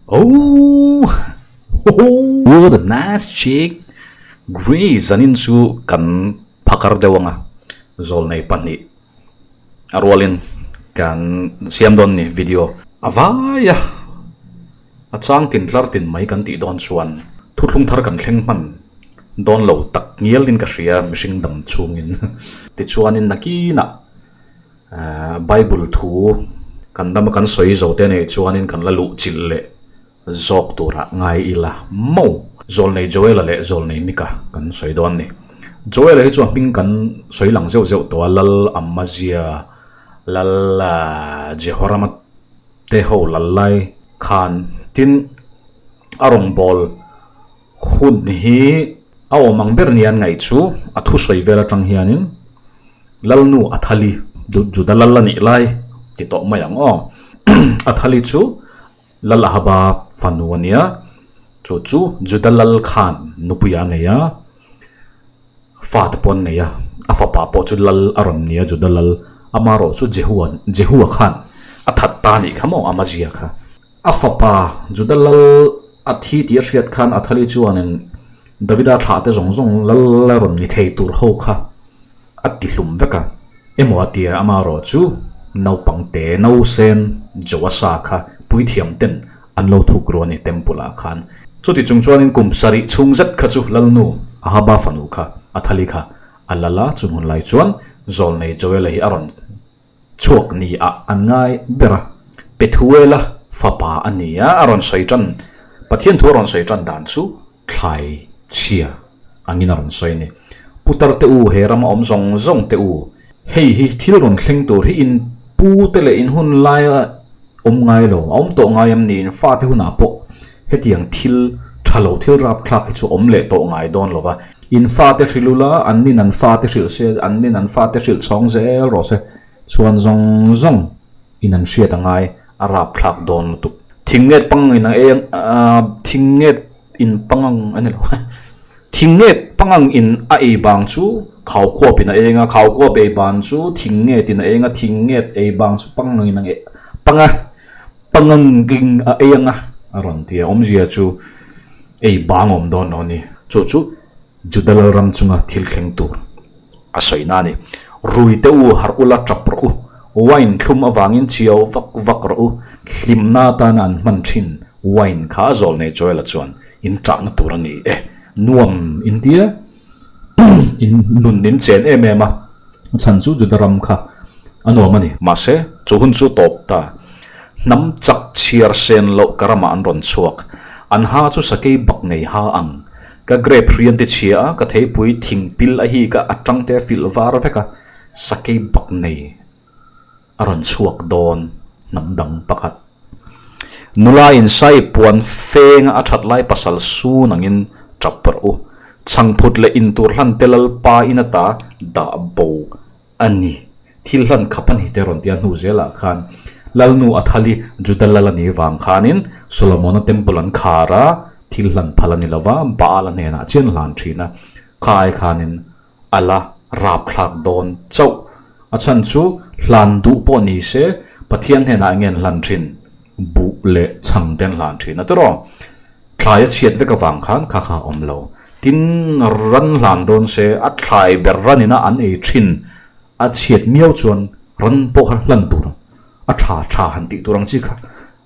Oh! What a nice chick! Grace zanin chu kan phakar deuh anga zawlnei pahnih a rualin kan siam dawn ni video a vai a, a chang tin tlar tin mai kan tih dawn chuan thuthlung thar kan thleng hman dawn lo tak ngialin ka hria mihring dam chhungin tichuanin nakinah Bible thu kan dama kan sawi zo te nei chuanin kan la luh chilh leh zawk turah ngai ila mo. Zawlnei Joela leh Zawlnei Mika kan sawi dawn ni. Joela hi chu a hming kan sawi lang zeuh zeuh tawh a, Lal Amazia, Lal Jehorama te ho lal lai khan tin a rawngbâwl hun hi a awm ang ber nia an ngaih chu a thusawi vel atang hianin Lalnu Athali, Juda lal a nih lai ti tawh mai ang aw. Athali chu Lal Ahaba fanu a nia, chu chu Juda lal khan nupui a nei a, fate pawh an nei a, a fapa pawh chu lal a rawn ni a Juda lal, amaherawh chu Jehua Jehua khan a that ta a nih kha maw Amazia kha. A fapa Juda lal a thi tih a hriat khan Athali chuanin Davida thlah te zawng zawng lal a rawn ni thei tur ho kha a ti hlum vek a. Emaw a tia amaherawh chu naupang te nausen Joasa kha puithiam ten an lo thuk ru a ni temple ah khan. Chuti chung chuanin kum sarih chhung zet kha chu Lalnu Ahaba fanu kha Athali kha a lal a, chung hun lai chuan Zawlnei Joela hi a rawn Chhuak ni ah an ngai ber a, Pethuela fapa a ni a, a rawn sawi tan, Pathian thu a rawn sawi tan dan chu thlai chhia angin a rawn sawi a ni. Putar te u, he rama awm zawng zawng te u, hei hi thil rawn thleng tur hi in pu te leh in hun laia awm ngai lo, a awm tawh ngai em ni, in fate hunah pawh hetiang thil tha lo, thil rapthlak hi chu awm leh tawh ngai dawn lo va, in fate hrilh ula, an nin an fate hrilh se, an nin an fate hrilh chhawng zel rawh se, chhuan zawng zawng in an hriat a ngai, a rapthlak dawn lutuk. Thingnet pangangin a eng a, thingnet in pangang a ni lo, thingnet pangang in a ei bang chu khaukhuap in a eng a, khaukhuap ei ban chu thingnet in a eng a, thingnet ei bang chu pangangin a panga. Pangang a ei anga a rawn ti a, awmzia chu ei bang awm dawn lo a ni. Chu chu Juda Lalram chunga thil thleng tur a sawina a ni. Rui te u harh ula tap rawh u, wine thlum avangin chiau vak vak rawh u, hlimna atana an hman thin wine kha zawl nei Joela chuan in ṭahna tur a ni e, nuam in tia in nun in chen em em a, a chhan chu Juda ram kha a nuam a ni. Mahse, chu hun chu tawp ta. Hnam chak chhiar sen loh ka ramah an rawn chhuak. An ha chu sakei bak nei ha ang. Ka grape hrian te chhia a, ka theipui thing pil a hik a, a tang te a filh var vek a, sakei bak nei a rawn chhuak dawn hnam dang pakhat. Nula in sai puan feng a that lai pasal sun angin tap rawh u. Chhangphut leh intur hlan te lalpa in ata dah bo a ni. Thil hlan khap a ni te rawn ti a hnu zelah khan Lalnu Athali Juda lal a nih vang khanin Solomona temple an khar a, thil hlan phal a ni lova, Baal a hnenah chian hlan thin a, kha ai khanin a la rapthlak dawn chauh. A chhan chu hlan duh pawh ni se Pathian hnenah eng nge an hlan thin? Buh leh chhang te an hlan thin a tiraw? Thlai a chhiat vek avang khan kha kha a awm lo. Tin, ran hlan dawn se a thlai ber ran ina an ei thin a chhiat miau chuan ran pawh kha hlan tur a tha tha han tih tur ang chi kha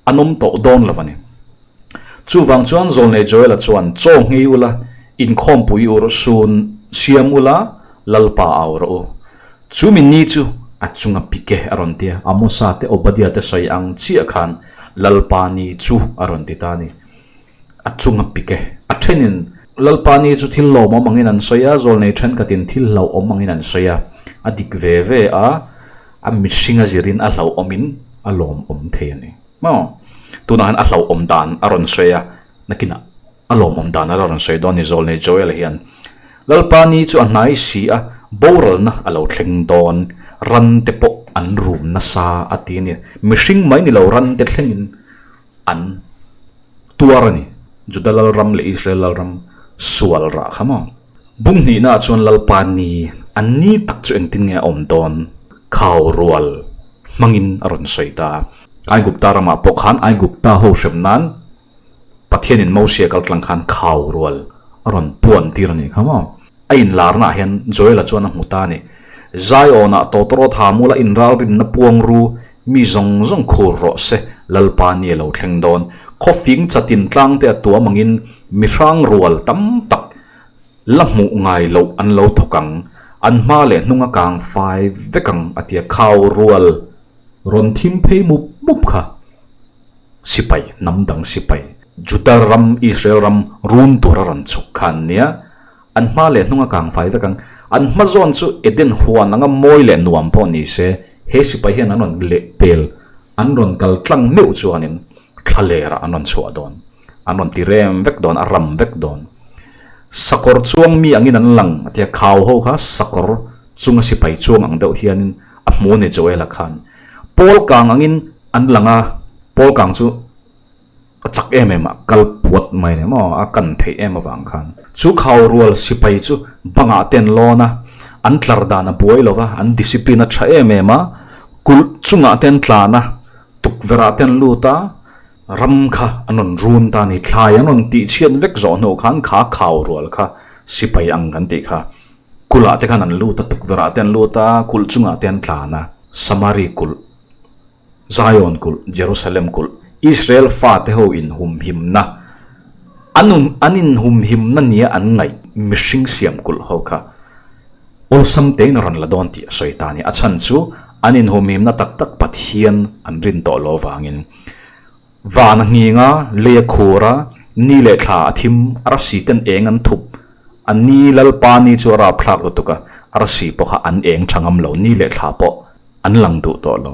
an awm tawh dawn lo a ni. Chuvang chuan Zawlnei Joela chuan chaw nghei ula, inkhawmpui ur sun siam ula, Lalpa au rawh u. Chumi ni chu a chunga pike a rawn ti a, Amosa te Obadia te sawi ang chiah khan Lalpa ni chu a rawn ti ta a ni. A chunga pike a thenin Lalpa ni chu thil lawmawm angin an sawi a, Zawlnei thenkhatin thil hlauhawm angin an sawi a, a dik ve ve a, a mihringa zirin a hlauhawmin a lawmawm thei a ni. Maw? Tunah hian a hlauhawm dan a rawn sawi a, nakinah a lawmawm dan a la rawn sawi dawn ni Zawlnei Joel hian. Lalpa ni chu a hnai si a, boralna a lo thleng dawn, ran te pawh an rum nasa a ti a ni. Mihring mai ni lo ran te thlengin an tuar a ni. Juda Lalram leh Israel Lalram sual rah kha maw? Bung hnihnaah chuan Lalpa ni, an ni tak chu engtin nge a awm dawn? Khau rual hmangin a rawn sawi ta. Aigupta ramah pawh khan Aigupta ho hrem nan. Pathianin Mosia kal tlang khan khau rual a rawn puan tir a nih kha maw? A inlarnaah hian Joela chuan a hmu ta a ni. Zion-ah tawtawrawt ha mula inralrinna puang ru mi zawng zawng khur rawh se, Lalpa ni a lo thleng dawn. Khawfing chatin tlangte a tuam angin mi hrang rual tam tak la hmuh ngai loh an lo thawk ang, an hma leh hnung a kang fai vek ang a ti a, khau rual rawn thim phei mup mup kha. Sipai, hnam dang sipai, Juda ram, Israel ram run tura rawn chhuk kha an nia. An hma leh hnung a kang fai vek ang. An hma zawn chu Eden huan anga mawi leh nuam pawh ni se, he sipai hian an rawn leh pel, an rawn kal tlang meuh chuanin thla lerah an rawn chhuah dawn. An rawn ti rem vek dawn, a ram vek dawn. Sakawr chuang mi angin an lang a tia, khau ho kha sakawr chunga sipai chuang ang deuh hianin a hmu a ni Joela khan. Pawl kang angin an lang a, pawl kang chu a chak em em a, kal puat mai ni maw, a kan theih em avang khan. Chu khau rual sipai chu bangah te an lawn a, an tlar dan a buai lo va, an discipline a tha em em a, kulh chungah te an tlan a, tukverh ah te an lut a, ram kha an rawn run ta a ni, thlai an rawn tihchhiat vek zawh hnu khan kha khau rual kha sipai ang kan tih kha. Kulh ah te khan an lut a, tukverh ah te an lut a, kulh chungah te an tlan a, Samari kulh, Zion kulh, Jerusalem kulh, Israel fate ho inhumhimna, an an inhumhimna nia an ngaih mihring siam kulh ho kha awlsam tein a rawn la dawn tih a sawi ta a ni. A chhan chu an inhumhimna tak tak Pathian an rin tawh lo avangin van a nghing a, lei a khur a, ni leh thla a thim, arsi ten eng an thup. A ni Lalpa ni chu a rapthlak lutuk a, arsi pawh kha an eng tha ngam lo, ni leh thla pawh an lang duh tawh lo.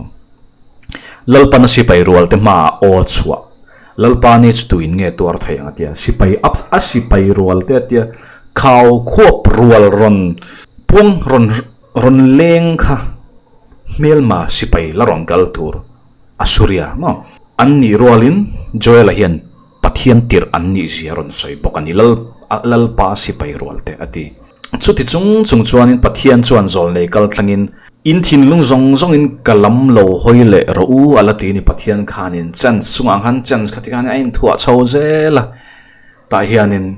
Lalpan a sipai rual te hmaah aw chhuah, Lalpa ni chu tuin nge tuar thei ang a tia, sipai a sipai rual te a tia, khau khuap rual rawn puang rawn rawn leng kha hmelma sipai la rawn kal tur a Suria maw? An nih rualin Joel-a hian Pathian tirh an nih zia rawn sawi bawk a ni, Lal Lalpa sipai rual te a ti. Chuti chung chung chuanin Pathian chuan zawlnei kal tlangin, In thinlung zawng zawngin ka lam lo hawi leh rawh u a la ti ni Pathian khanin chance chungah khan chance kha tikhan a inthuah chho zel a, tah hianin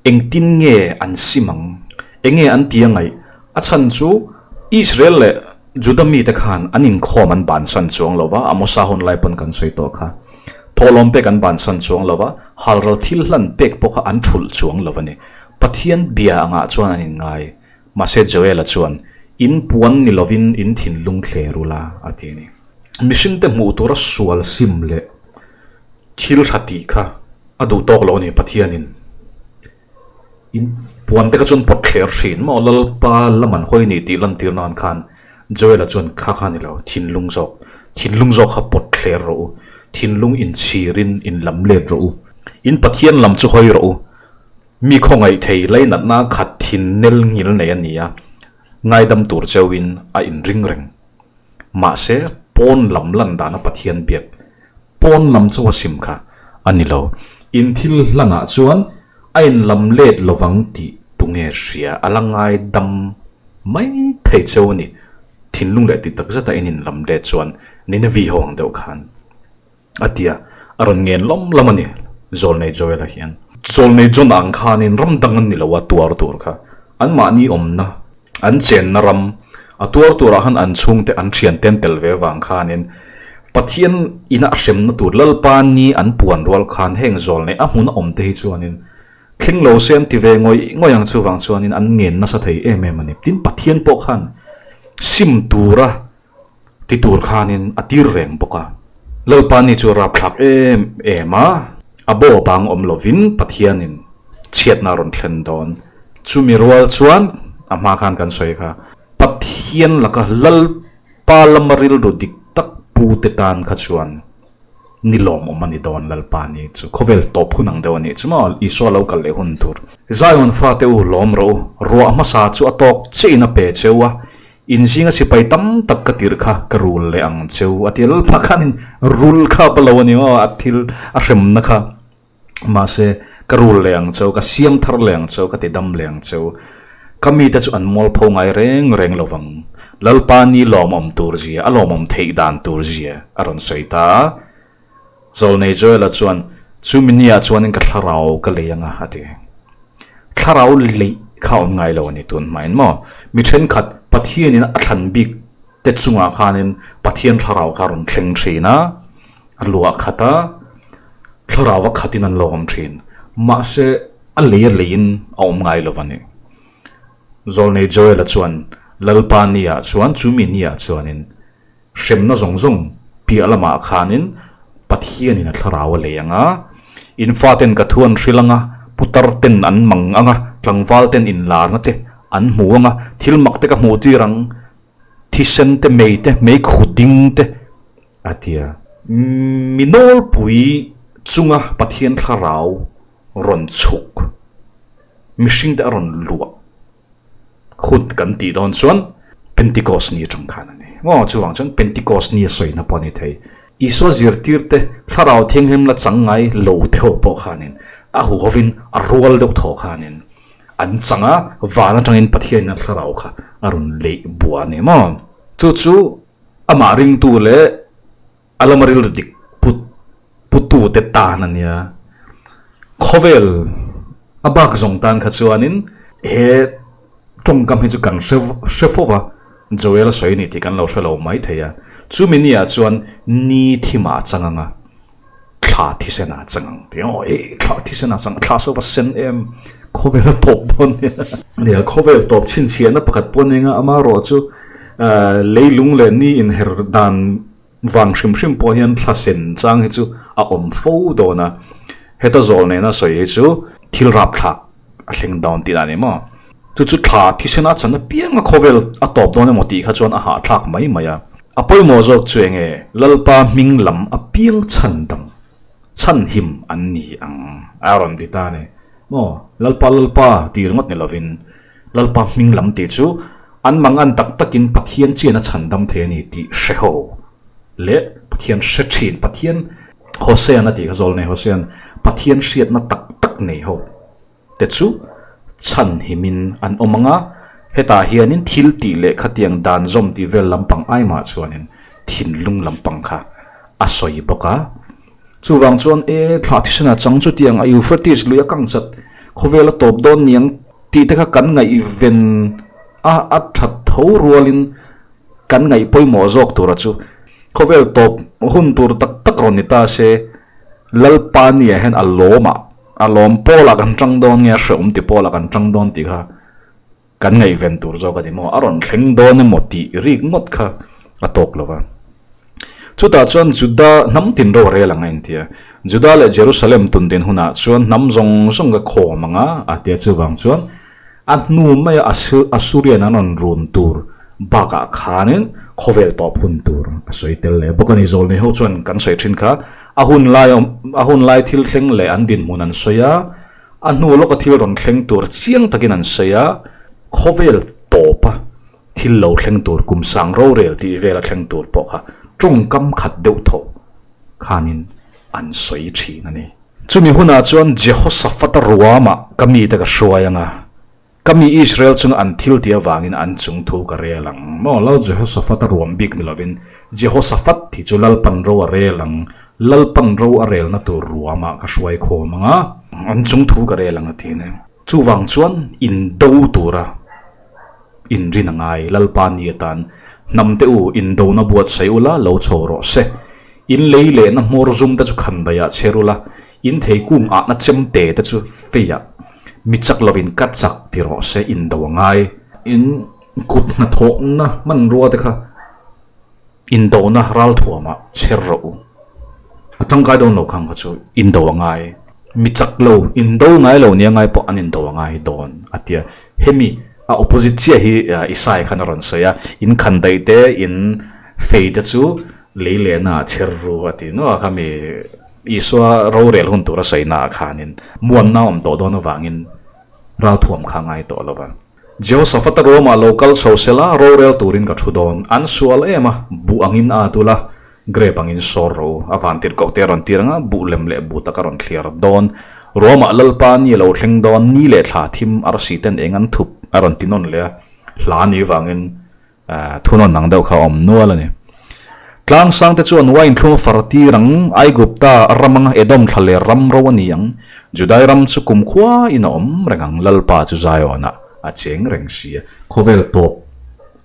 engtin nge an sim ang, enge an ti a ngaih? A chhan chu Israel leh Juda mite khan an inkhawm an bansan chuang lo va, Amosa hun lai pawn kan sawi tawh kha. Thawhlawm pek an bansan chuang lo va, halral thil hlan pek pawh kha an thulh chuang lo a ni. Pathian bia angah chuan an inngai. Mahse Joela chuan, In puan ni lovin in thinlung thler ula, a ti a ni. Mihringte hmuh tura sual sim leh thil tha tih kha a duh tawk lo a ni Pathianin. In puan te kha chuan pawt thler thin maw Lalpa lam an hawi ni tih lantir nan khan Joel-a chuan kha kha ni lo thinlung zawk thinlung zawk kha pawt thler rawh u thinlung inchhirin in lam let rawh u in Pathian lam chu hawi rawh u mi khawngaih thei lainatna khat thin nel ngil nei a ni a ngaidam tur cheuhin a inring reng Mahse, pawn lam lan dana Pathian biak pawn lam chauh a sim kha a ni lo. In thil hlanah chuan a inlam let lovang tih tunge hria a la ngai dam mai thei cheu a ni. Thinlung leh ti tak zeta in inlam let chuan Nineveh ho ang deuh khan a ti a, a rawn ngen lawm lawm a ni Zawlnei Joel-a hian. Zawlnei John-a ang khanin ram dang an ni lo a tuar tur kha anmahni awmna, an chenna ram a tuar turah khan an chhungte an thiante an tel ve vang khanin Pathian ina a hremna tur Lalpa ni an puan rual khan heng Zawlnei a hmuna awmte hi chuanin thleng lo se an ti ve ngawih ngawih ang chuvang chuanin an ngen nasa thei em em a ni. Tin, Pathian pawh khan sim tura Ti tur khanin a tir reng bawk a. Lalpa ni chu a rapthlak em em a, a baw bang awm lovin Pathianin chhiatna a rawn thlen dawn. Chumi rual chuan a hma khan kan sawi kha, Pathian laka Lalpa lama rilru dik tak pu te tan kha chuan ni lawmawm a ni dawn Lalpa ni chu khawvel tawp hun ang deuh a nih chu maw Isua lo kal leh hun tur. Zion fate u lawm rawh u, ruah hmasa chu a tawk chiah in a pe cheu a, in zinga sipai tam tak ka tirh kha ka rul leh ang cheu a ti a, Lalpa khanin rul kha pa lo a ni maw a thil a hremna kha mahse ka rul leh ang cheu, ka siam thar leh ang cheu, ka ti dam leh ang cheu. Ka mite chu an mualpho ngai reng reng lo vang. Lalpa ni lawmawm tur zia, a lawmawm theih dan tur zia a rawn sawi ta a. Zawlnei Joela chuan, Chumi ni ah chuanin ka thlarau ka lei anga a ti. Thlarau leih kha awm ngai lo a ni tun hmain maw? Mi thenkhat Pathianin a thlan bik te chungah khanin Pathian thlarau kha a rawn thleng thin a, a luah khat a, thlarau a khatin an lo awm thin. Mahse a lei a leiin a awm ngai lo a ni. Zawlnei Joel-a chuan Lalpa ni ah chuan chumi ni ah chuanin Hremna zawng zawng piah lamah khanin Pathianin a thlarau a lei ang a, in faten ka thu an hrilh ang a, putar ten an mang ang a, tlangval ten inlarna te an hmu ang a, thil mak te ka hmuh tir ang, thisen te, mei te, mei khu ding te a ti a. Mi nawlpui chunga Pathian thlarau rawn chhuk, mihring te a rawn luah. Hun kan tih dawn chuan Pentecost ni atang khan a ni. Maw chuvang chuan Pentecost ni a sawina pawh a ni thei. Isua zirtirte thlarau thianghlim la chang ngai lo te ho pawh khanin a huhovin a rual deuh thaw khanin an chang a, van atangin Pathianin a thlarau kha a rawn leih bua a ni maw. Chu chu amah ringtu leh A lama rilru dik put putute tan a nia. Khawvel a bak zawng tan kha chuanin he tawngkam hi chu kan hre hre fo va, Joel a sawi a ni tih kan lo hre lo mai thei a. Chumi niah chuan ni thimah a chang ang a, thla thisen ah a chang ang tih aw eh thla thisen ah a chang thla saw va sen em khawvel a tawp dawn nia. Nia khawvel tawp chhinchhiahna pakhat pawh a ni anga amaherawh chu leilung leh ni inher dan Vang hrim hrim pawh hian thla sen chang hi chu a awm fo dawn a, heta zawl nena sawi hi chu thil rapthlak a thleng dawn tih a ni maw? Chu chu thla thisen a chan apiang a khawvel a tawp dawn emaw tih kha chuan a hahthlak mai mai a. A pawimawh zawk chu enge Lalpa hming lam apiang chhan dang chhan him an ni ang a rawn ti ta a ni maw? Lalpa Lalpa tih ringawt ni lovin Lalpa hming lam tih chu an mangan tak takin Pathian chian a chhandam thei a ni tih hre ho leh Pathian hre thin, Pathian Hosean a tih kha zawl nei Hosean Pathian hriatna tak tak nei ho te chu chhanhimin an awm ang a, hetah hianin thil tih leh khatiang dan zawm tih vel lampang aimah chuanin thinlung lampang kha a sawi bawk a. Chuvang chuan e thlah thisen a chang chutiang a Euphrates lui a kang chat khawvel a tawp dawn niang tih te kha kan ngaihven a a that tho rualin kan ngaih pawimawh zawk tura chu khawvel tawp hun tur tak tak rawn ni ta se Lalpa nia hian a lawmah a lawm pawlah kan tang dawn nge a hreawm ti pawlah kan tang dawn tih kha Kan ngaihven tur zawk a ni maw? A rawn thleng dawn emaw tih rik ngawt kha a tawk lo va. Chutah chuan Juda hnam tin ro a rel ang a intia. Juda leh Jerusalem tun din hunah chuan hnam zawng zawng ka khawm ang a, a tia. Chuvang chuan a hnu maia Asurian an rawn run tur bakah khanin khawvel tawp hun tur a sawi tel leh bawk a ni. Zawlnei ho chuan kan sawi thin kha a hun lai a hun lai thil thleng leh an dinhmun an sawi a. A hnu lawka thil rawn thleng tur chiang takin an sawi a, khawvel tawpa thil lo thleng tur kum sang rorel tih vela thleng tur pawh kha tawngkam khat deuh thaw khanin an sawi thin a ni. Chumi hunah chuan Jehoshaphat-a ruamah ka mite ka hruai ang a, Ka mi Israel chunga an thil tih avangin an chung thu ka rel ang. Maw Lal Jehoshaphat a ruam bik ni lovin, Jehoshaphat tih chu Lalpan ro a rel ang, Lalpan ro a relna tur ruamah ka hruai khawm ang a, an chung thu ka rel ang a ti a ni. Chuvang chuan indo tura inrin a ngai, Lalpa ni atan hnamte u indona buatsaih ula lo chho rawh se. In lei lehna hmawr zum te chu khandaiah chher ula, in theikung ahna chemte te chu feiah Mi chak lovin ka chak ti rawh se indo a ngai. In kut hnathawhna hmanrua te kha indona ralthuamah chher rawh u. A tangkai dawn lo khang kha chu indo a ngai. Mi chak lo, indo ngai lo nia ngai pawh an indo a ngai dawn a tia. Hemi a opposite chiah hi Isaiah khan a rawn sawi a, in khan daih te, in fei te chu lei lehna ah chher ru a ti nuah kha mi. Isua rorel hun tura sawiinaah khanin muanna a awm tawh dawn avangin ralthuam kha a ngai tawh lo va. Jehoshaphat-a ruamah lo kal chho sela rorel turin ka thu dawn. An sual em a, buh angin a at ula, grape angin sawr rawh u. A vantir koh te a rawn tir ang a, buh lem leh buh tak a rawn thliar dawn. Ruamah Lalpa ni a lo thleng dawn, ni leh thla thim arsi ten eng an thup a rawn ti nawn leh a, hla ni vangin Thunawn ang deuh kha a awm nual a ni. Tlang sangte chuan wine thlum a far tir ang, Aigupta ram anga Edom thla leh ram ro a ni ang. Judai ram chu kumkhua in a awm reng ang, Lalpa chu Zionah a cheng reng si a. Khawvel tawp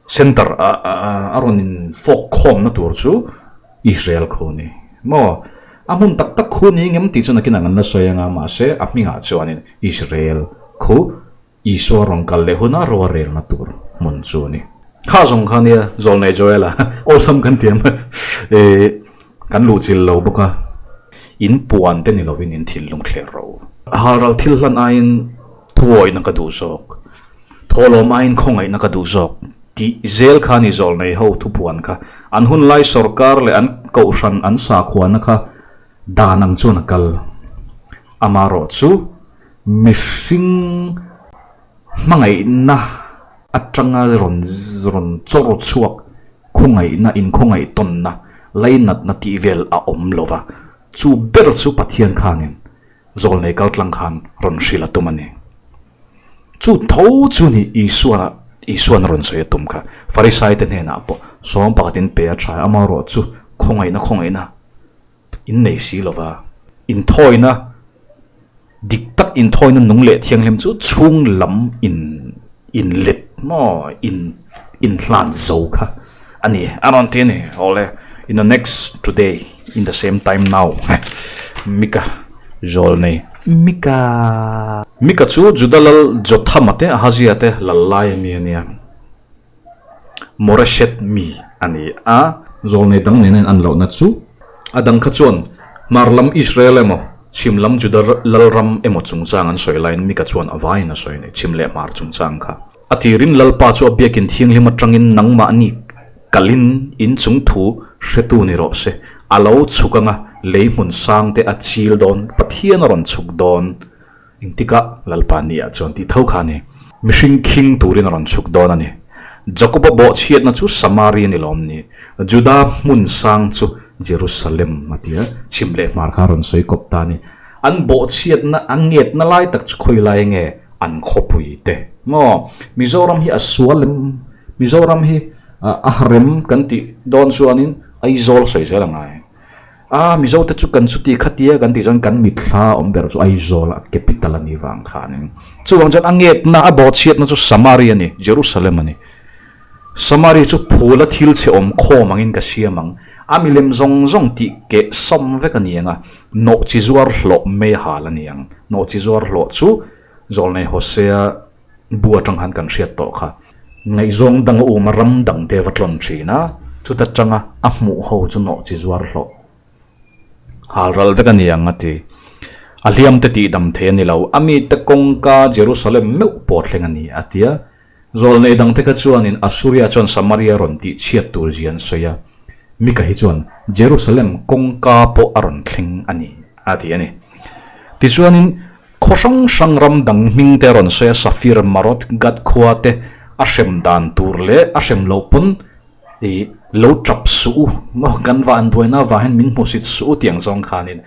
center a rawn in fawk khawmna tur chu Israel khu a ni maw? A hmun tak tak khu ni ngem tih chu nakinah kan la sawi anga, mahse a hmingah chuanin Israel khu Isua rawn kal leh huna ro a relna tur hmun chu a ni. Kha zawng kha nia Zawlnei Joela awlsam kan ti ang e kan luh chil lo bawk a. In puan te ni lovin in thinlung thler ro. Halral thil hlan aiin thuawihna ka duh zawk, thawhlawm aiin khawngaihna ka duh zawk tih zel kha ni Zawlnei ho thupuan kha. An hunlai sawrkar leh an kohhran an sakhuana kha dan ang chuan a kal. Amaherawhchu. Mihring hmangaihna atanga rawn rawn chawr chhuak khawngaihna inkhawngaih tawnna lainatna tih vel a awm lo va, chu ber chu Pathian khanin zawlnei kaltlang khan rawn hrilh a tum a ni. Chu tho chu ni Isua Isuan rawn sawi a tum kha. Farisai te hnenah pawh sawm pakhatin pe a tha amaherawh chu khawngaihna khawngaihna In nei si lova, inthawina dik tak inthawina nung leh thianghlim chu chhung lam in inlet maw in inhlan zo kha a ni a rawn ti a ni. Awle in the next today in the same time now Mika zawl nei Mika. Mika chu Juda lal Jothama te Ahazia te lal lai ami a nia. Moresheth mi a ni a. Zawlnei dang nena in an lohna chu a dang kha chuan hmar lam Israel emaw, chhim lam Juda lalram emaw chungchang an sawi laiin Mika chuan a vaiin a sawi a ni, chhim leh hmar chungchang kha. A tirin Lalpa chu a biakin thianghlim atangin nangmahni kalin in chung thu hretu ni rawh se, a lo chhuk anga lei hmun sangte a chil dawn, Pathian a rawn chhuk dawn. Engtikah Lalpa nia chuan tih tho kha a ni. Mihring khing turin a rawn chhuk dawn a ni. Jakoba bawhchhiatna chu Samari a ni lawm ni? Juda hmun sang chu Jerusalem a ti a, chhim leh hmar kha a rawn sawi kawp ta a ni. An bawhchhiatna a ngetna lai tak chu khawi lai nge an khawpui te maw? Mizoram hi a sual em? Mizoram hi a rem kan tih dawn chuanin Aizawl sawi zel a ngai. A, Mizo te chu kan chuti khatia kan tih chuan kan mitthla awm ber chu Aizawl a capital a nih vang khanin chuvang chuan a ngetna a bawhchhiatna chu Samari a ni, Jerusalem a ni. Samari chu phula thil chhe awm khawm angin ka siam ang, a milem zawng zawng tih keh sawm vek a ni ang a, nawh chi zuar hlawh mei hal a ni ang. Nawh chi zuar hlawh chu Zawlnei Hosea bu atang khan kan hriat tawh kha. Ngaihzawng dang a um a ram dang te va tlawn thin a, chuta tanga a hmuh ho chu nawh chi zuar hlawh hal ral vek a ni ang a ti. A hliam te tih dam thei a ni lo, a mite kawngka Jerusalem meuh pawh thleng a ni a ti a. Zawlnei dang te kha chuanin Assuria chuan Samaria rawn tih chhiat tur zia an sawi a, Mika hi chuan Jerusalem kawngka pawh a rawn thleng a ni a ti a ni. Tichuanin Khaw hrang hrang ram dang hming te rawn sawi a, Safir, Maroth, Gad khua te a hrem dan tur leh a hrem loh pawn ih lo tap suh u maw kan va an buaina avang hian min hmusit suh u tiang zawng khanin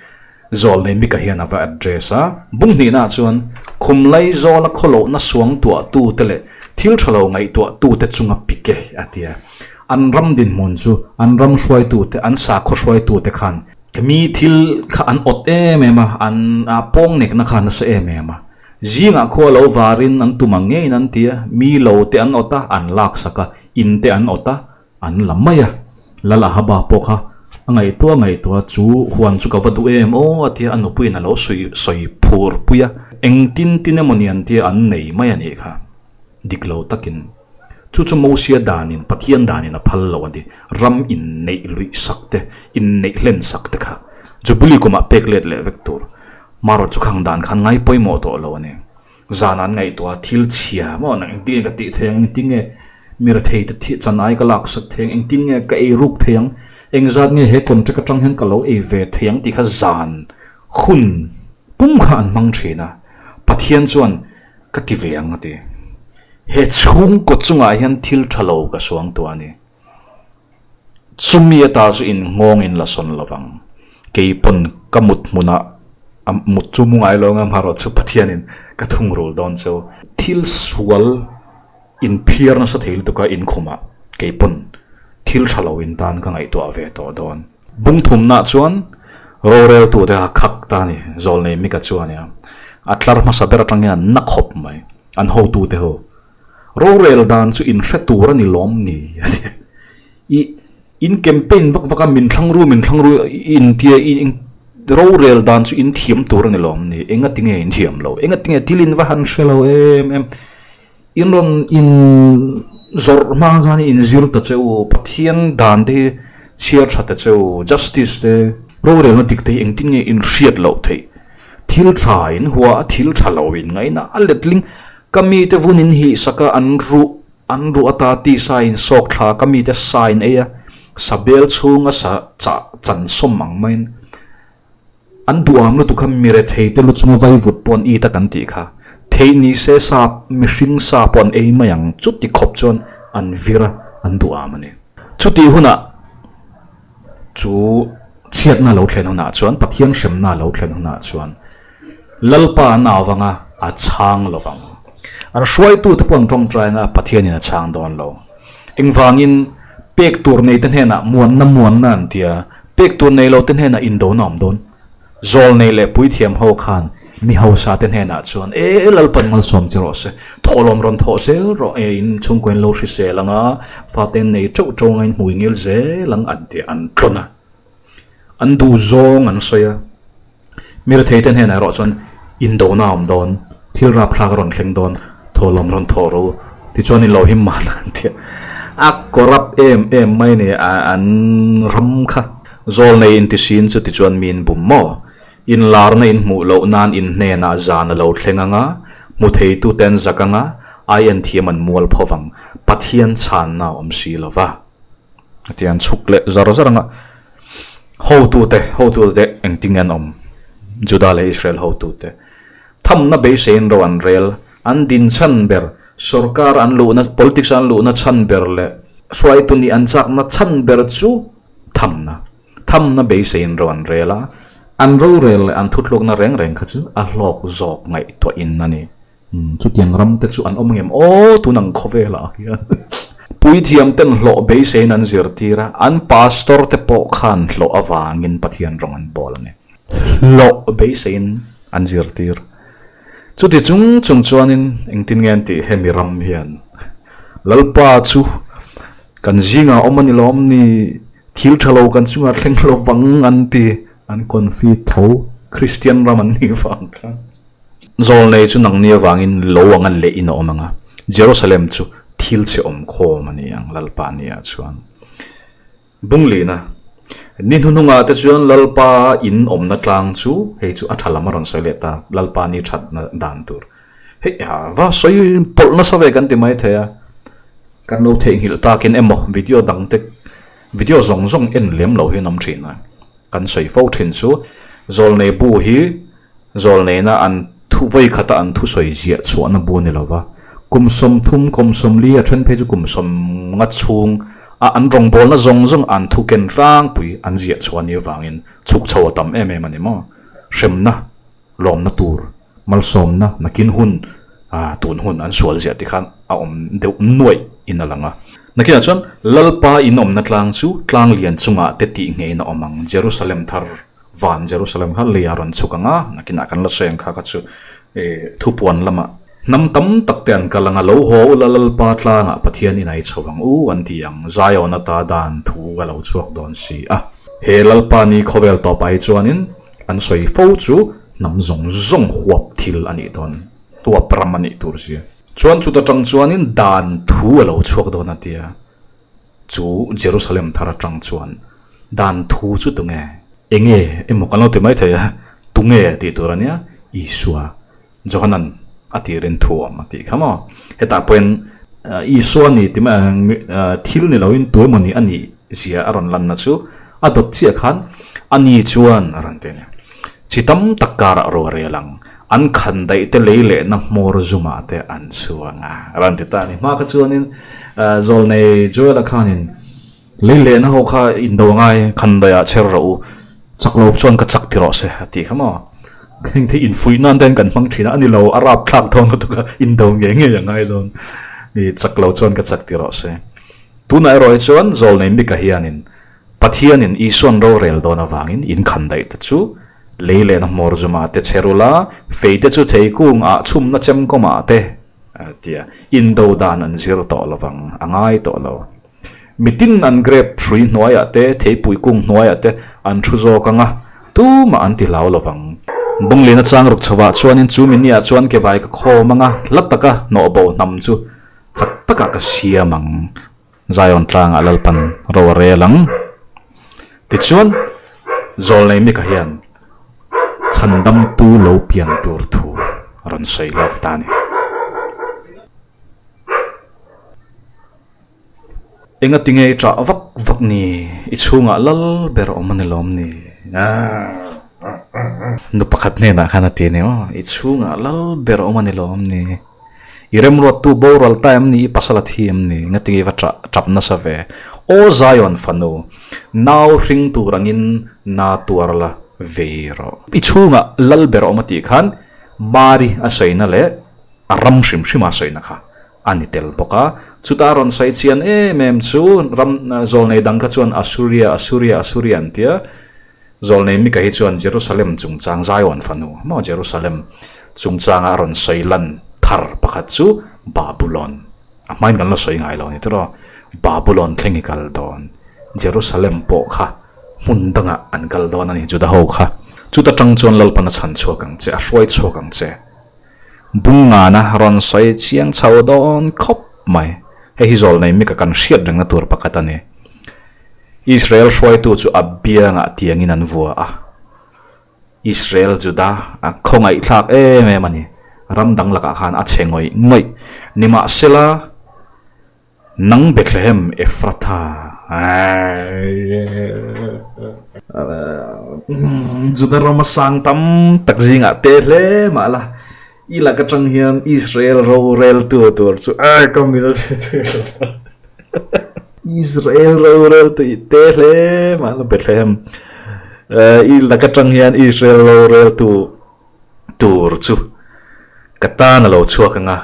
Zawlnei Mika hian a va address a. Bung hnihna ah chuan khum lai zawla khawlohna suang tuah tu te leh thil tha lo ngaihtuah tu te chunga pik e a ti a. An ram dinhmun chu an ram hruaitu te an sakhaw hruaitu te khan Mi thil kha an awt em em a, an pawng nekna kha nasa em em a. Zingah khua lo varin an tum ang ngeiin an ti a, mi lo te an awt a, an laksak a, in te an awt a, an la mai a. Lal Ahaba pawh kha a ngaihtuah ngaihtuah chu huan chu ka va duh em aw a ti a, a nupuiin a lo sawi sawi phur pui a. Engtin tin emaw ni an tia an nei mai a nih kha. Dik lo takin. Chu chu Mosia danin, Pathian danin a phal lo a ni. Ram inneih luih sak te, inneih hlen sak te kha Jubilee kumah pek let leh vek tur. Marawh chu khang dan khan ngai pawimawh tawh lo a ni. Zan an ngaihtuah a, thil chhia maw nang engtin nge ka tih thei ang, engtin nge mi rethei te thih chan ai ka lak sak thei ang, engtin nge ka ei ruk thei ang, engzat nge he contract atang hian ka lo ei ve thei ang tih kha zan hun pum kha an hmang thin a. Pathian chuan Ka ti ve ang a ti. He chhungkaw chungah hian thil tha lo ka suang tuah a ni. Chumi ata chu in nghawng in la sawn lo vang. Kei pawn ka mut hmunah a mut chu mu ngai lo anga marawh chu Pathianin ka thungrul dawn cheu. Thil sual in phiar nasa thei lutuk a inkhumah kei pawn. Thil tha lo in tan ka ngaihtuah ve tawh dawn. Bung thumna chuan roreltute kha khak ta a ni, Zawlnei Mika chu a nia. A tlar hmasa ber atang hian an na khawp mai, an hotute ho. Rorel dan chu in hre tur a ni lawm ni? a ti. I in campaign vak vak a, min thlang ru, min thlang ru in tia i rorel dan chu in thiam tur a ni lawm ni? Engati nge in thiam lo? Engati nge thil in va han hre lo em em? In rawn in zawrh hma khan in zir ta che u, Pathian dan te hi chhiar tha ta che u, justice te, rorelna dik te hi engtin nge in hriat loh theih? Thil tha in hua a, thil tha lo in ngaihna a letling ka mite vun in hih sak a, an ruh an ruh ata tisa in sawk thla ka mite sa in ei a, sa bel chhunga sa chah chan sawm ang maiin An duham lutuk kha mirethei te lu chunga vaivut pawh an it a kan tih kha. Theih ni se sa mihring sa pawh an ei mai ang chuti khawp chuan an vir a, an duham a ni. Chutih hunah chu chhiatna lo thlen hunah chuan Pathian hremna lo thlen hunah chuan Lalpa an au vanga a chhang lo vang. An hruaitute pawh an tawngtai anga Pathianin a chhang dawn lo. Engvangin pek tur neite hnenah muanna muanna an ti a, pek tur nei lote hnenah indona awm dawn. Zawl nei leh puithiam ho khan mi hausa te hnenah chuan e Lalpan malsawm che rawh se, thawhlawm rawn thawh zel rawh e, in chhungkaw in lo hrisel ang a, fate in nei teuh teuh ang a, in hmui ngil zel ang an ti a, an tlawn a. An duh zawng an sawi a. Mi rethei te hnenah erawh chuan indona a awm dawn, thil rapthlak a rawn thleng dawn, thawhlawm rawn thawh rawh u, tichuan in lo him mahna an ti a. A corrupt em em mai a ni a, an ram kha. Zawl nei intisin chu tichuan mi in bum maw? Inlarna in hmuh loh nan in hnenah zan a lo thleng ang a, hmu theitute an zak ang a, ai en thiam an mual pho vang, Pathian chhanna a awm si lo va. A ti an chhuk leh zar zar ang a. Hotute, hotute engtin nge an awm? Juda leh Israel hotute. Thamna beiseiin ro an rel, an din chhan ber, sorkar an luhna, politics an luhna chhan ber leh hruaitu nih an chakna chhan ber chu thamna. Thamna beiseiin ro an rel a, an rorel leh an thutlukna reng reng kha chu a hlawk zawk ngaihtuahin a ni. Chutiang ram te chu an awm ngem aw tun ang khawvel ah hian puithiam ten hlawh beiseiin an zirtir a, an pastor te pawh khan hlawh avangin Pathian rawng an bawl a ni. Hlawh beiseiin an zirtir. Chuti chung chung chuanin engtin nge an tih hemi ram hian Lalpa chu kan zingah awm a ni lawm ni, thil tha lo kan chungah thleng lo vang an ti, an confi tho Kristian ram an nih vang khan. Zawlnei chu nangni avangin lo anga leh in a awm ang a, Jerusalem chu thil chhe awm khawm a ni ang, Lalpa nia chuan. Bunglina, Ni hnuhnungah te chuan Lalpa in awmna tlang chu, hei chu a tha lam a rawn sawi leh ta, Lalpa ni thatna dan tur. Hei a va sawi pawlh nasa ve kan ti mai thei a, kan lo theihnghilh takin emaw video dang te, video zawng zawng en lem lo hi an awm thin a, kan sawi fo thin chu Zawlnei bu hi Zawlneina an thu vawi khata an thusawi ziah chhuahna bu a ni lo va, kum 30, kum 40 a then phei chu kum 50 chhung a an rawngbawlna zawng zawng an thu ken tlangpui an ziah chhuah ni avangin chhuk chho a tam em em a ni maw? Hremna, lawmna tur, malsawmna, nakin hun, ah tun hun an sual ziah tikhan a awm deuh nuaih in a lang a. Nakinah chuan Lalpa inawmna tlang chu tlang lian chungah te tih ngeiin a awm ang, Jerusalem thar. Van Jerusalem kha lei a rawn chhuk ang a, nakinah kan la sawi ang kha kha chu thupuan lamah hnam tam tak te an kal ang a, lo haw ula Lalpa tlangah Pathian in ai chho ang u an ti ang, Zion ata dan thu a lo chhuak dawn si a. He Lalpa ni khawvel tawpah hi chuanin an sawi fo chu hnam zawng zawng huap thil a nih dawn, huap ram a nih tur zia. Chuan chuta tang chuanin dan thu a lo chhuak dawn a tia. Chu Jerusalem thar atang chuan dan thu chu tunge? Enge emaw kan lo ti mai thei a, tunge tih tur a nia, Isua, Johanan a tirin thu awm a tih kha maw? Hetah pawhin Isua ni ti mai ang thil ni loin tu emaw ni a nih zia a rawn lanna chu a dawt chiah khan a ni chuan a rawn ti a ni. Chi tam tak karah ro a rel ang, an khan daih te lei lehna hmawr zumah te an chhuang a, a rawn ti ta a ni. Hma kha chuanin Zawlnei Joel-a khanin lei lehna ho kha indo angai khan daihah chher rawh u, chak lo chuan ka chak ti rawh se a tih kha maw. Heng thei infuih nan te hian kan hmang thin a, a ni lo, a rap thlak dawn lutuk a, indo ngei ngei a ngai dawn, chak lo chuan ka chak ti rawh se. Tunah erawh hi chuan Zawlnei Mika hianin Pathianin Isuan rorel dawn avangin in khan daih te chu lei lehna hmawr zumah te che rula, fei te chu theikung ah chhumna chemkawmah te tia indo dan an zir tawh lovang, a ngai tawh lo. Mitin an grape hrui hnuaiah te, theipui kung hnuaiah te an thu zawk ang a, tumah an ti hlau lovang. Bunglina chang ruk chhovah chuanin chu miniah chuan ke bai ka khawm ang a, hla taka hnawhbo hnam chu chak takah ka siam ang. Zion tlangah Lalpan ro a rel ang. Tichuan, Zawlnei Mika hian chhandamtu lo pian tur thu a rawn sawi lawk ta a ni. Enga tinge i ṭah vak vak ni? I chhungah lal ber awm a ni lawm ni? Nu pakhat hnenah khan a ti a ni aw, I chhungah lal ber awm a ni lawm ni? I remruattu boral ta em ni? I pasal a thi em ni? Enga tinge i va ṭah ṭap nasa ve? Aw Zion fanu, nau hring tur angin na tuar la vei rawh. I chhungah lal ber awm a tih khan Mari a sawina leh a ram hrim hrima a sawina kha a ni tel bawk a. Chuta rawn sawi chian em em chu ram zawlnei dang kha chuan Assuria, Assuria, Assuria an tia. Zawlnei Mika hi chuan Jerusalem chungchang Zion fanu maw Jerusalem chungchanga a rawn sawi lan thar pakhat chu Babulon. A hmain kan la sawi ngai lo a ni tiraw. Babulon thleng i kal dawn. Jerusalem pawh kha hmun dangah an kal dawn a ni Juda ho kha. Chuta tang chuan Lalpan a chhan chhuak ang che, a hruai chhuak ang che. Bungngana rawn sawi chiang chho dawn khawp mai. Hei hi zawl nei mika kan hriat rengna tur pakhat a ni. Israel hruaitu chu a biangah tiangin an vua a. Israel Juda a khawngaihthlak em em a ni. Ram dang lakah khan a chhe ngawih ngawih. Nimahsela. Nang Bethlehem Ephratha Juda rama sang tam tak zingah te hle mah la i lak atang hian Israel roreltu tur chu ai ka mil Israel roreltu i te hle mah la Bethlehem i lak atang hian Israel roreltu tur chu ka tan a lo chhuak ang a.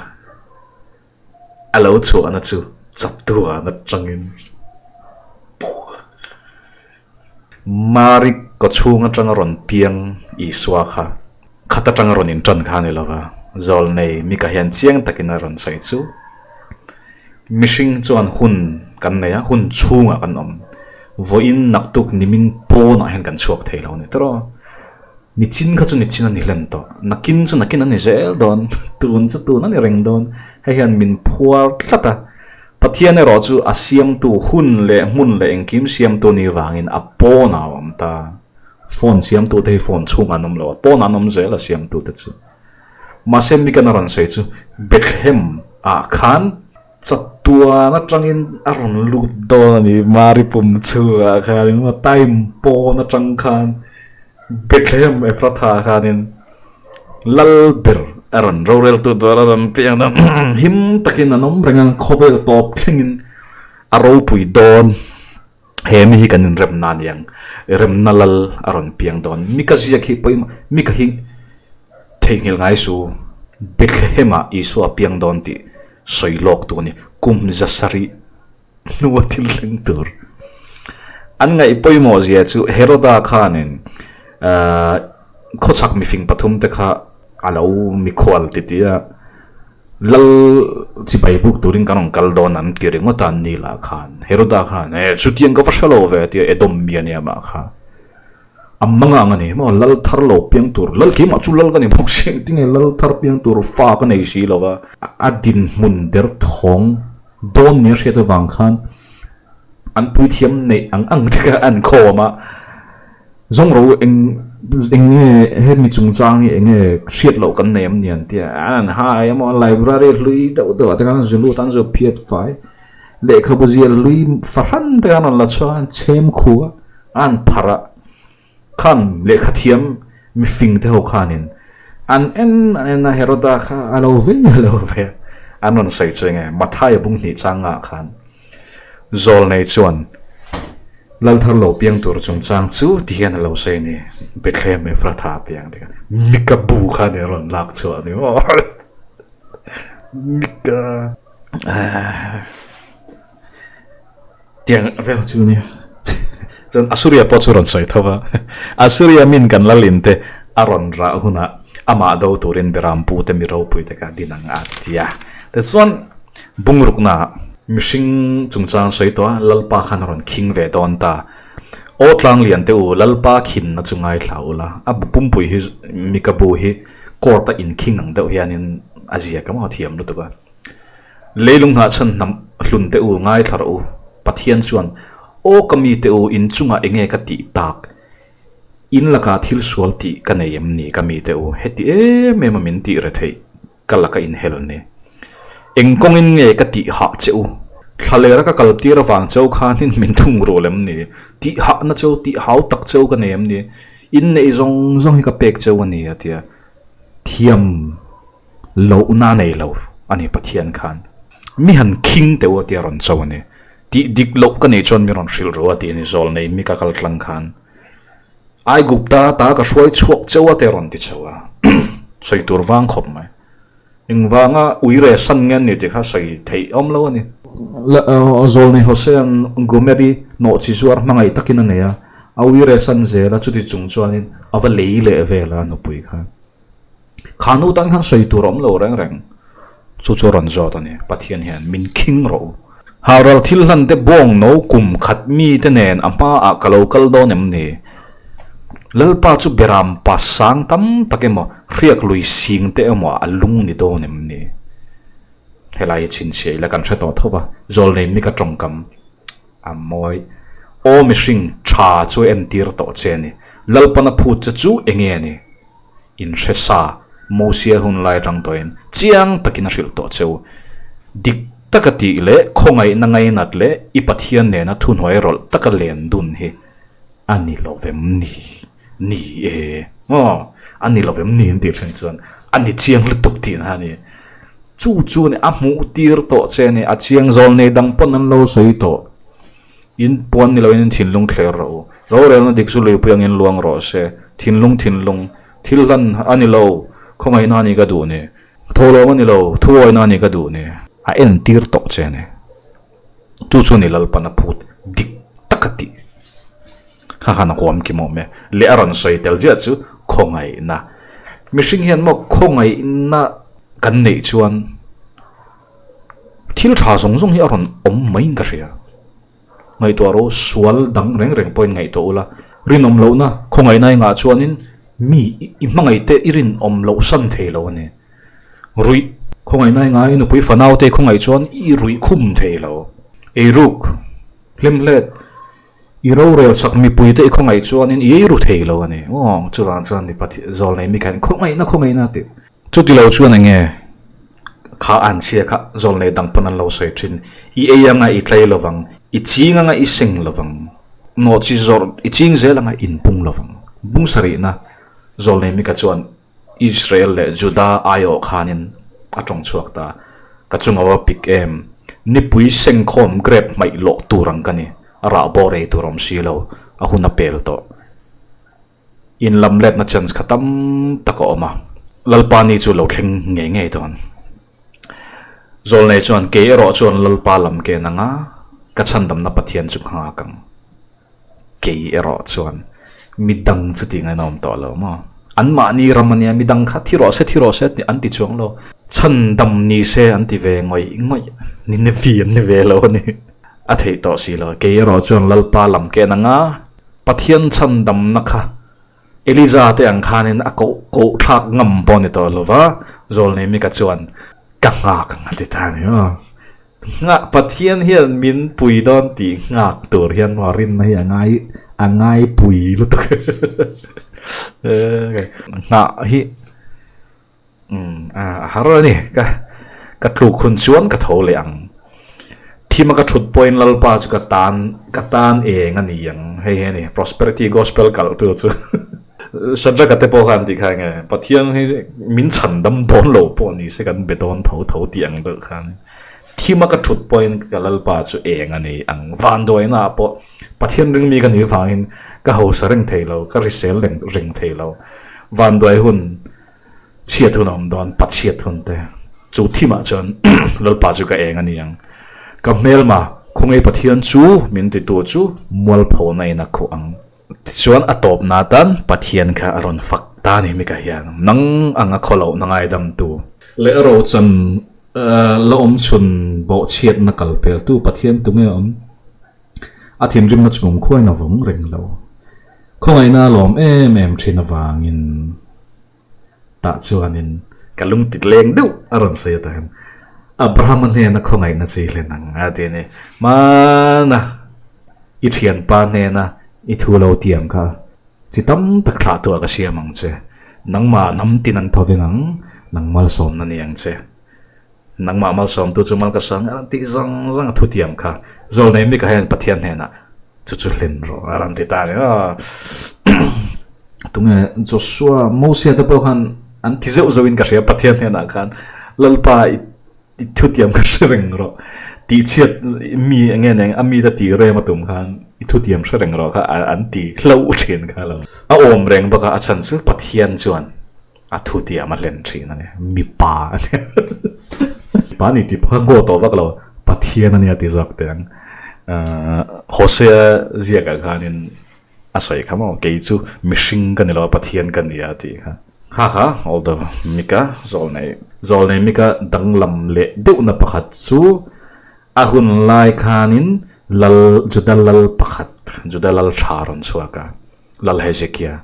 A lo chhuahna chu chatuan atangin Mari kawchhung atanga rawn piang Isua kha khat atanga rawn intan kha a ni lova, Zawlnei Mika hian chiang takin a rawn sawi chu. Mihring chuan hun kan nei a, hun chhungah kan awm. Vawiin naktuk nimin pawnah hian kan chhuak thei lo a ni tawh. Nichin kha chu nichin a ni hlen tawh. Nakin chu nakin a ni zel dawn. Tun chu tun a ni reng dawn. Hei hian min phuar tlat a. Pathian erawh chu a siamtu hun leh hmun leh engkim siamtu ni vangin a pawnah a awm ta. Phone siamtu te hi phone chhungah an awm lo a, pawnah an awm zel a siamtu te chu. Mahse Mikan a rawn sawi chu Bethlehem ah khan Chatuan atangin a rawn lut dawn a ni. Mari pum chhungah khanin maw time pawn atang khan Bethlehem Ephrathah khanin lal ber a rawn roreltu tur a rawn piang a, him takin an awm reng a, khawvel tawp thlengin a ropui dawn. He mi hi kan inremna a ni ang. Remna lal a rawn piang dawn. Mika ziak hi pawimawh, Mika hi theihnghilh ngai su. Bethlehem-ah Isua a piang dawn tih sawi lawk tu a ni. Kum za sarih hnua thil thleng tur. An ngaih pawimawh zia chu Heroda khanin khawchhak mifing pathum te kha a lo mikhual titi a. Lal chibai buk turin kan rawn kal dawn an ti ringawt a, an ni lah khan Heroda khan eh chutiang ka va hre lo ve a ti a, Edom mi a nia mah kha. A mang ang a ni maw, lal thar lo piang tur, lal keimah chu lal ka ni bawk si engtinge lal thar piang tur fa ka nei si lo va. A dinhmun der thawng dawn nia hriat avang khan an puithiam neih ang ang te kha an khawm a. Zawng ro eng eng nge hemi chungchang hi eng nge hriat loh kan nei em ni an ti a, an hai emaw library hlui deuh deuh ah te khan zu lut an zu phiat fai lehkhabu zial hlui fahran te khan an la chhuak a an chhem khu a an pharh a khan lehkha thiam mifing te ho khanin an en an en a Heroda kha a lo vei a lo vei a an rawn sawi chu eng nge Mathaia bung hnih chang ngah khan. Zawlnei chuan Lalthar lo piang tur chungchang chu ti hian a lo sawi a ni, Bethlehem Ephratha a piang ti kha Mika bu kha a rawn lak chhuah a ni maw? Mika. Tiang vel chu nia. Chuan Asuria pawh chu rawn sawi tho va. Asuria min kan lalin te a rawn rah hunah amah do turin Berampu te mi ropui te kha din ang a ti a. Tichuan bungrukna mihring chungchang sawi tawh a, Lalpa khan a rawn khing ve dawn ta. Aw tlang lian te u, Lalpa khinna chu ngaithla ula. A bu pumpui hi Mika bu hi court a inkhing ang deuh hianin a ziak a maw thiam lutuk a. Leilung nghahchhan hnam hlun te u ngaithla rawh u. Pathian chuan, Aw ka mi te u, in chungah enge ka tih tak? In lakah thil sual tih ka nei em ni ka mi te u? Heti em em a min tih re theih ka laka inhel ni. Eng kawngin nge ka tih hah che u? Thlalera ka kal tir avang cheu khanin min thung rul em ni? Tih hahna cheu, tih hau tak cheu ka nei em ni? In neih zawng zawng hi ka pek cheu a ni a ti a. Thiam lohna nei lo a ni Pathian khan. Mi han khing teuh a tia rawn cho a ni. Tih dik loh ka nih chuan mi rawn hrilh ru a ti a ni zawl nei mi ka kal tlang khan. Aigupta ta ka hruai chhuak cheu a te rawn ti chho a. Sawi tur vang khawp mai. Engvanga ui re san nge an ni tih kha sawi theih awm lo a ni. Zawlnei Hosea'n Gomeri nawhchi zuar hmangaih takin a nei a, a ui re san zel a, chuti chung chuanin a va lei leh vel a nupui kha. Kha nu tan khan sawi tur a awm lo reng reng. Chu chu a rawn zawt a ni. Pathian hian min khing rawh u. Haural thil hlan te bawng no kum khat mi te nen a hmaah ka lo kal dawn em ni? Lalpa chu beram pa sang tam tak emaw, hriak lui sing te emaw a lung ni dawn em ni? Helai hi chhinchhiah ila kan hre tawh tho va, Zawlnei mi ka tawngkam a mawi. Aw mihring tha chu entir tawh che a ni. Lalpana phut che chu enge a ni? Inhre sa, Mosia hun lai atang tawhin chiang takin a hrilh tawh cheu. Dik taka tih leh khawngaihna ngainat leh i Pathian nena thuhnuai rawlh taka len dun hi a ni lo vem ni? Ni e. Aw, a ni lo vem ni an tih then chuan a ni chiang lutuk tihna a ni. Chu chu a hmuh tir tawh che a ni, a chiang zawl nei dang pawn an lo sawi tawh. In puan ni loin in thinlung thler rawh u. Rorelna dik chu luipui angin luang rawh se. Thinlung thinlung. Thil hlan a ni lo. Khawngaihna a ni ka duh ni. Thawhlawm a ni lo. Thuawina a ni ka duh ni. A entir tawh che a ni. Chu chu ni Lalpan a phut dik tak a tih. Kha khan a huam kim awm e. Leh a rawn sawi tel ziah chu khawngaihna. Mihring hian maw khawngaihna kan neih chuan. Thil tha zawng zawng hi a rawn awm maiin ka hria. Ngaihtuah rawh u, sual dang reng reng pawhin ngaihtuah ula. Rinawm lohna khawngaihna engah chuanin mi i hmangaih te i rinawm loh san thei lo a ni. Ruih khawngaihna engah i nupui fanau te i khawngaih chuan i ruih khum thei lo. Eiruk, hlimhlet, i rorel sak mipui te i khawngaih chuanin i eiru thei lo a ni. Aw, chuvang chuan mipa zawl nei mi khan khawngaihna khawngaihna a ti. Chuti lo chuan enge kha an chhia kha zawlnei dang pawn an lo sawi thin. I ei anga i tlei lovang, i ching anga i seng lovang, nawhchi zawrh i ching zel anga in pung lovang. Bung sarihna zawlnei Mika chuan Israel leh Juda aiawh khanin a tawng chhuak ta. Ka chunga va pik em? Nipui sengkhawm grape hmaih lawh tur ang ka ni. A rah bawr ei tur awm si lo, a hun a pel tawh. In lam letna chance kha tam tak a awm a, Lalpa ni chu lo thleng ngei ngei dawn. Zawlnei chuan kei erawh chuan Lalpa lam ken anga ka chhandamna Pathian chu ka nghak ang. Kei erawh chuan midang chu tih ngaihna awm tawh lo maw? Anmahni ram ania midang kha thi rawh se thi rawh se an ti chuang lo. Chhandam ni se an ti ve ngawih ngawih. Ninevi an ni ve lo a ni. A theih tawh si lo. Kei erawh chuan Lalpa lam ken anga Pathian chhandamna kha Eliza te ang khanin a koh koh thlak ngam pawh a ni tawh lo va, Zawlnei Mika chuan ka nghak ang a ti ta a ni maw. Nghah Pathian hian min pui dawn tih nghak tur hian maw rinna hi a ngai a ngai pui lutuk nghah hi Umm a har a ni ka ka tluk hun chuan ka tho leh ang. Thim a ka thut pawhin Lalpa chu ka tan ka tan eng a ni ang hei hi a ni prosperity gospel kalh tu chu Shadrach-a te pawh khan tih kha enge Pathian hi min chhan dam dawn lo pawh ni se kan be dawn tho tho tih ang deuh khan thim a ka thut pawhin ka Lalpa chu eng a ni ang vanduaina ah pawh Pathian ring mi ka nih vangin ka hausa reng thei lo ka risel reng reng thei lo vanduai hun Chhiat hun a awm dawn, pa chhiat hun te. Chu thimah chuan Lalpa chu ka eng a ni ang. Ka hmelma Khawngaih Pathian chu min titu chu mualphona in a khuh ang. Tichuan a tawpna atan Pathian kha a rawn fak ta a ni Mika hian nang ang a khawlohna ngaidamtu. Leh rochan la awm chhun bawhchhiatna kal peltu Pathian tunge a awm? A thinrimna chu kumkhuain a vawng reng lo. Khawngaihna a lawm em em thin avangin. Tah chuanin ka lung tit leng deuh a rawn sawi atan Abrahama hnena khawngaihna chu i hlen ang a ti a ni. Hmana i thianpa hnena i thu lo tiam kha chi tam tak thlah tuah ka siam ang che. Nangmah hnam tin an tho veng ang, nang malsawmna ni ang che. Nangmah malsawmtu chu mal ka sang a rawn tih zawng zawng a thutiam kha Zawlnei Mika hian Pathian hnenah chu chu hlen rawh a rawn ti ta a ni aw. Tunge Joshua Mosia te pawh khan an ti zeuh zeuhin ka hria Pathian hnenah khan Lalpa i thutiam kha hre reng rawh tihchhiat mi eng nge eng a mite tih rem a tum khan i thutiam hre reng rawh kha an ti hlauh thin kha lo. A awm reng bawk a a chhan chu Pathian chuan A thu tiam a hlen thin a ni. Mipa a nia. Mipa a ni tih pawh kha goal tawh vak lo. Pathian a nia ti zawk teh ang. Ahh Hosea ziakah khanin a sawi kha maw kei chu mihring ka ni lo a Pathian ka ni a tih kha. Ha ha although Mika zawlnei zawlnei Mika danglam leh deuhna pakhat chu a hun lai khanin lal Juda lal pakhat Juda lal tha rawn chhuak a. Lal Hezekia,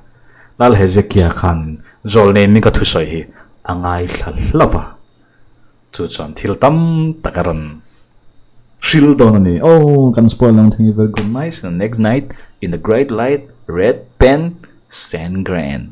Lal Hezekia khan zawlnei mi ka thusawi hi a ngaithla hlauh a, chu chuan thil tam tak a rawn hril dawn a ni. Oh, kan spoil ang thing hi very good nice and next night in the great light red pen sand grand.